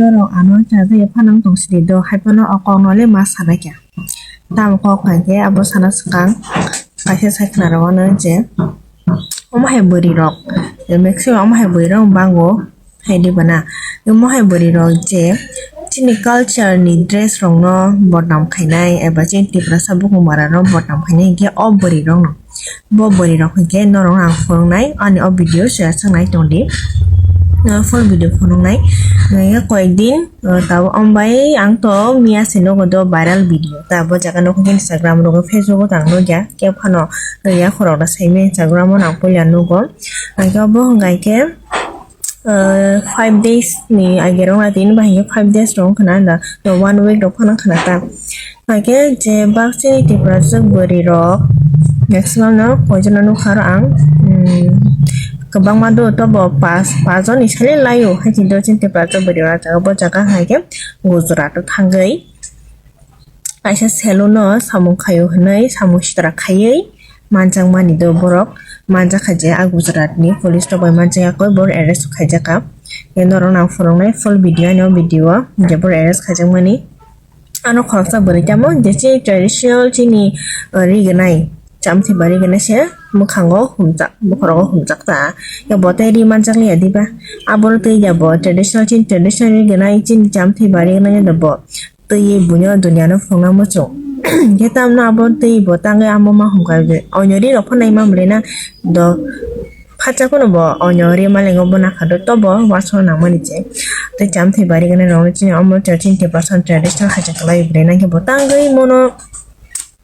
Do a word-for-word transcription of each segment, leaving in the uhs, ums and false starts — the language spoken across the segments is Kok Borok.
Norok ano chajagwi phanang tong sidi do, hai phano o kokno le ma sana kya. Tamo kok hai khe abo sana swkang kaisa sai khna rw mano je, omo hai bwrwi rok, maximum omo hai bwrwi rok bango. Hai di bana, omo hai bwrwi rok je chini culture ni dress rok no bodnam khainai eba chini Tiprasa bukhung bara no bodnam khainai hinkhe o bwrwi rok no, bo bwrwi rok hinkhe norok ang phunuknai ani o video share swngnai tong di. Full video phunuknai hinkhe koyek din, tabo ombai ang to miya se nogo do viral video ta bo jaga nokho Instagram rogo Facebook o tang nukya khe phano yakhorok da saimai Instagram o nang puila nugo. Hinkhe obo hinkhe five days ni age rok na tini bahai five days rok khna da, to one week rok phano khna ta. Hinkhe je bak chini Tiprasa bwrwi rok maximum no koijon no nukha ro ang, kwbangma do to bo pas pas jon ni sale laio hai chini do chini Tiprasa bwrwi rok bo jaga hinkhe Gujarat o thangwi kaisa salon o samung khaio hinwi samung sitra khaiwi manjakmani do borok manjakha je a Gujarat ni police rok bai manjakya koi borok arrest khaijakha. Norok nang phunuknai full video ani o video o je borok arrest khaijakmani. Ano khoroksa bwrwi tamo je chini traditional chini ri gwnai chamthwi bari gwnai se mwkhango humjak bokhorogo humjak ta. Bo tei ri manjakliya diba? Abo twi ya bo traditional chini traditional ri gwnai chini chamthwi bari gwnai bo twi buino dunia no phunukna muchung. Khe tamno abo twi bo tangwi amo ma humkha je onyo ri rok phano naima mlina do phacha phano bo onyo ri malingo bo nakha do tobo waso nangmani je tei chamthwi bari gwnai rok chini omo chini Tiprasa traditional hai se kwlai bwrwi nangkhe bo tangwi mono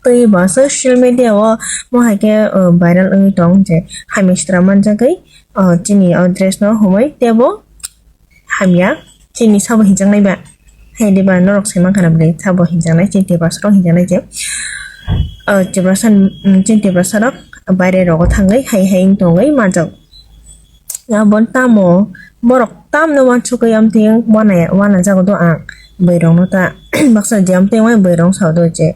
twi bo social media o mo hai khe viral wngwi tong je hamya sitra manjagwi chini o dress no humui tebo hamya chini sabo hinjaknai ba. Hai diba norok sai mankha na bwlai sabo hinjaknai chini Tiprasa rok hinjaknai je Tiprasa chini Tiprasa rok baire rogo thangwi hai hai wng tongwi manjak. Aboni tamo borok tamno wansugwi amtwing wana wana jago do ang bwrwi rokno ta baksa je amtwing wai bwrwi rok sao do je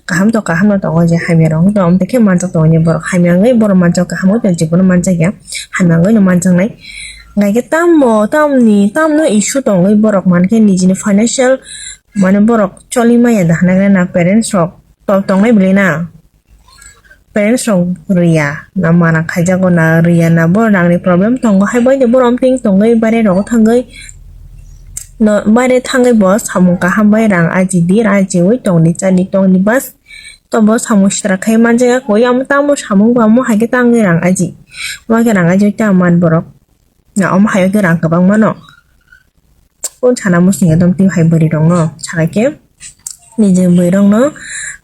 kaham to kaham no tongo je hamya rok to amtwikhe manjak tongo borok hamya wngwi borok manjak kaham wngwi to jebono manjakya hamya wngwi no manjaknai. Hingkhe tamo tamni tamno issue tongwi borok mankhe nijini financial mane borok choli maya da hinwi na parents rok to tongnai bwlai na. Parents rok riya na mana khaijago na riya na bo rangni problem tongo hai bai de borok amtwing tongwi baire rogo thangwi no baire thangwi bo samung kaham bai rang aji di ajiwi tongdi chadi tongdi bas to bo samung sitra khai manjaya koi amo tamo samung bo amo hai khe tangwi rang aji omo hai khe rang aji ta man borok na omo hai khe rang kwbang mano. Kung sana muchung ya dong twi hai bwrwi rok no sakai khe niji bwrwi rok no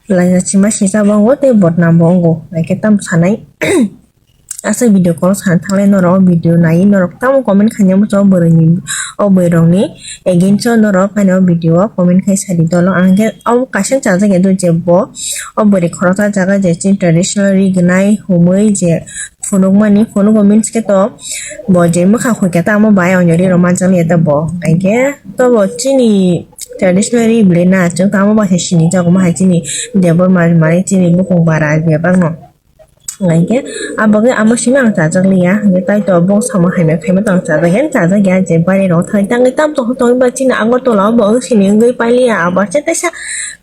laina sima sisa bo wngo tei bodnam bo wngo hai khe tam sanai. Aswk video call sana thanglai norok o video nai norok tamo comment khaina muchung o bwrwi ni o bwrwi rok ni against o norok ani o video o comment khai sadi dolo ang khe abo kaisa chajak ya do je bo o bwrwi khoroksa jaga je chini traditional ri gwnai humui je phunukmani phunugo means khe to bo je mwkhang khuikhe tamo bai onyo ri rok manjakliya ta bo hinkhe to bo chini traditional ri bwlai na chwng tamo bai se sinijago ma hai chini Debbarma mane chini bukung bara bebak no hinkhe abo khe amo simi ang chajakliya hinkhe tai to bo samo hamya khaima to ang chajakya chajakya je baire rok thangwi tangwi tam tongkha tongwi ba chini Agartala o bo wng sini wngwi pailiya abo se teisa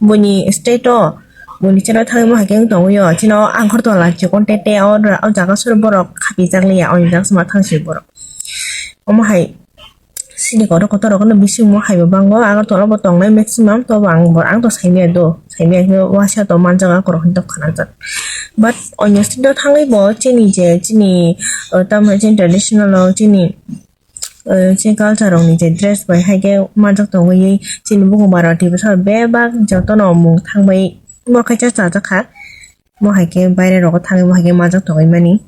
buini state o. Buini chwra thangwi mo hai khe wng tongwi o. Chini o Agartala chikon tete o, o jaga sori borok khapijak liya, o jaga sima thang si borok. Omo hai sini kotor kotor rok no bising mo hai bo bango Agartala bo tongnai maximum to bo ang bo ang to saimaya do. Saimaya khe waisa to manjak akorok hinwi to khanajak. But onyo side o thangwi bo chini je chini, o tamo chini traditional o chini, eh, chini culture rokni je dress bai hai khe manjak tongwi chini bukhuk bara twi bwskango bebak jotono mung thangbai bo khaisa chajakha. Bo hai khe baire rogo thangwi bo hai khe manjak tongwi mani.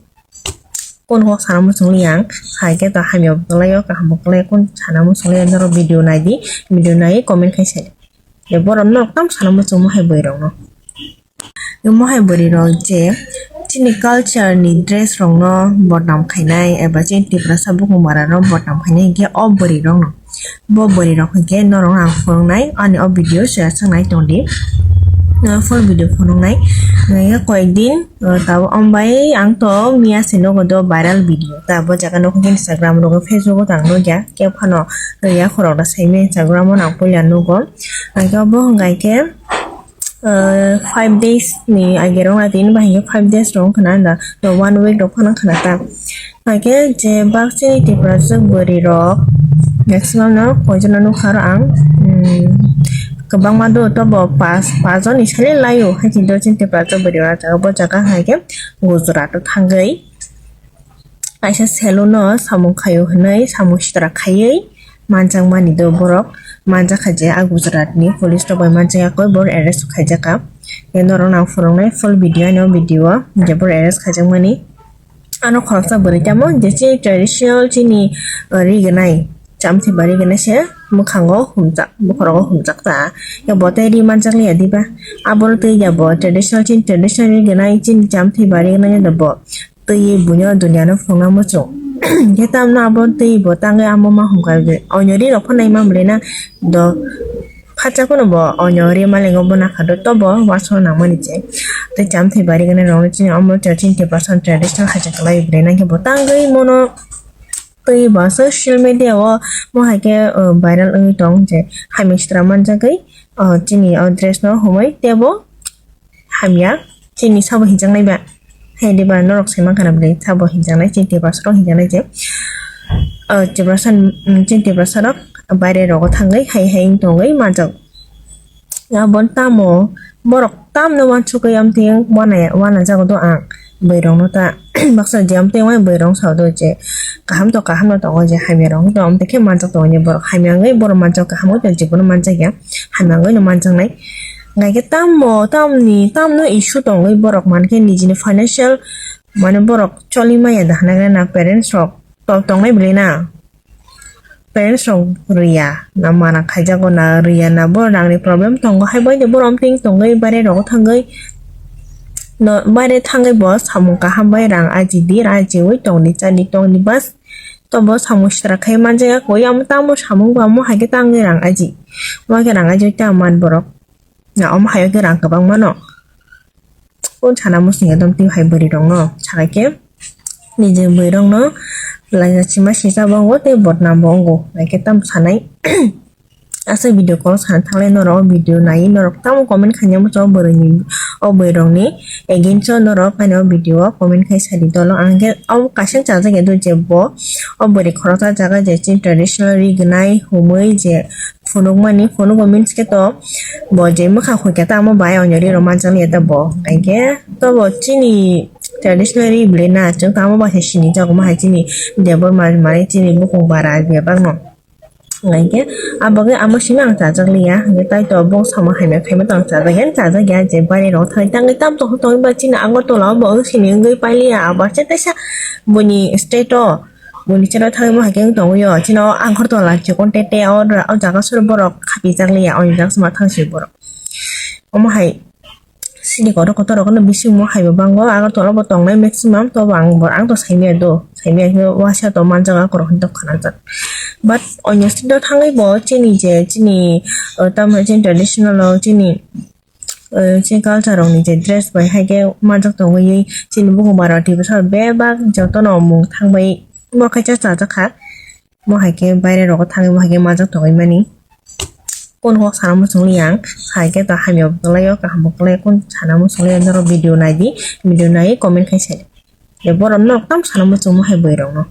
Kunu kok sana muchung liya ang, hai khe to hamya bo kwlai o, kaham bo kwlai o, kunu sana muchung liya norok video nai di, video nai comment khai sai. Je borok norok tam sana muchung mo hai bwrwi rok no. Omo hai bwrwi rok je chini culture ni dress rok no bodnam khainai eba chini Tiprasa bukhuk bara no bodnam khainai hinkhe o bwrwi rok no. Bo bwrwi rok hinkhe norok ang phunuknai ani o video share swngnai tong di. Full video phunuknai. Nai koyek din, uh, tabo ombai ang to miya se nogo do viral video. Tabo jaga nokho Instagram rogo, Facebook o tang nogya. Khe phano ya khorok da saimya Instagram o nang puila nogo. Ang khe obo hwnkhai khe, uh, five days ni age rok na tin bahai five days rok khna da. To one week rok phano khna ta. Hake je bak chini Tiprasa bwrwi rok maximum no koijono nukha ro ang, um, kwbangma do tobo pas, pas joni sale laio, hai chini do chini Tiprasa bwrwi rok jaga bo jaga hai khe Gujarat o thangwi kaisa salon o samung khaio hwnwi samung sitra khaiwi manjakmani do borok manjakha je a Gujarat ni police rok bai manjakya koi borok arrest khaijakha. Norok nang phunuknai full video ani o video o je borok arrest khaijakmani. Ano khoroksa bwrwi tamo je chini traditional chini, uh, ri gwnai, chamthi ba ri gwnai se mwkhango humjak, bokhorogo humjak ta. Ya bo tei ri manjak liya diba? Aboro twi ya bo traditional chini traditional ri gwnai chini chamthi ba ri gwnai ya bo twi buino dunia no phunukna muchung. Khe tamno abo twi bo tangwi amo ma humkha je. Onyo ri rok phano nai ma mwlwi na do. Phacha phano bo onyo ri malengo bo nakha do tobo wansukna nangmani je. Tei chamthai bari gwnai rok chini omo chini Tiprasa traditional khacha kwlai bwrwi nangkhe bo tangwi mono twi bo social media o mo hai khe, uh, viral wngwi tong je hamya sitra manjagwi, uh, chini o dress no humui tebo hamya chini sabo hinjaknai ba. Hai de ba norok sai mankha na bwlai sabo hinjaknai chini Tiprasa rok hinjaknai je. O Tiprasa, mm, chini Tiprasa rok baire rogo thangwi hai hai wng tongwi manjak. Aboni tamo borok tamno wansukwi amtwing wana, wana jago do ang bwrwi rokno ta baksa je amtwing wai bwrwi rok sao do je kaham to kaham no tongo je hamya rok to amtwing khe manjak tongo borok hamya wngwi borok manjak kaham wngwi to jikunu manjak ya hamya wngwi no manjaknai. Ngai khe tammo, tamni, tamno issue tongwi borok mankhe nijini financial, mane borok choli maya da hwnwi na parents rok to tongnai bwlwi na. Parents rok riya na mana khaijago na riya na borok rangni problem tongo hai bai de borok amtwing tongwi baire rogo thangwi no baire thangwi bo samung kaham bai rang aji di rang ajiwi tongni chani tongni bas to bo samung sitra khai manjaya koi amo tamo samung bo amo hai khe tangwi rang aji. Mo khe rang aji ta man borok. Na omo hai khe rang kwbang mano. Kon sana muchung ya dom twi hai bwrwi rok no sakai khe niji bwrwi rok no laina chima sisa bo wngo tei bodnam bo wngo hai khe tam sanai. Asai video call sana thanglai norok o video nai norok tamo comment khaina muchung o bwrwi ni o bwrwi rok ni against o norok ani o video o comment khai sadi dolo ang khe omo kaisa chajak ya do je bo o bwrwi khoroksa jaga je chini traditional ri gwnai humui je phunukmani, phunukma means khe to bo je mwkhang khuikhe tamo bai onyo ri rok manjakliya ta bo. Hinkhe to bo chini traditional ri bwlwi na, chwng tamo bai se sinijago ma hai chini Debbarma manwi chini bukung bara bebakno. Hinkhe abo khe amo simi ang chajakliya, hinkhe tai to bo samung hamya khaima to ang chajakya, chajakya je baire rok thangwi tangwi tam tongkha tongwi ba chini Agartala o bo wng sini wngwi pailiya, abar se teisa buini state o. Buini chwla thangwi bo hai khe wng tongwi o. Chini o Agartala chikon tete o, o jaga soro borok khapijak liya, o jaga sima thang si borok. Omo hai sini kotor kotor rok no bising mo hai bo bango Agartala bo tongnai maximum to bo ang bo ang to saimaya do, saimaya khe waisa to manjak akorok hinwi to khanajak. But onyo state o thangwi bo chini je chini, o, tamo chini traditional o chini, eh, chini culture rokni je dress bai hai khe manjak tongwi chini bukung bara twi bwsarok bebak jotono mung thangbai bo khe cha chajakha. Mo hai khe baire rogo thangwi bo hai khe manjak tongwi mani. Kon kok sana muchung li ang sai khe to hamya bo kwlai o kaham bo kwlai o kon sana muchung li ang norok video nai di, video nai comment khai sai. Borok norok tam sana muchung mo hai bwrwi rok no.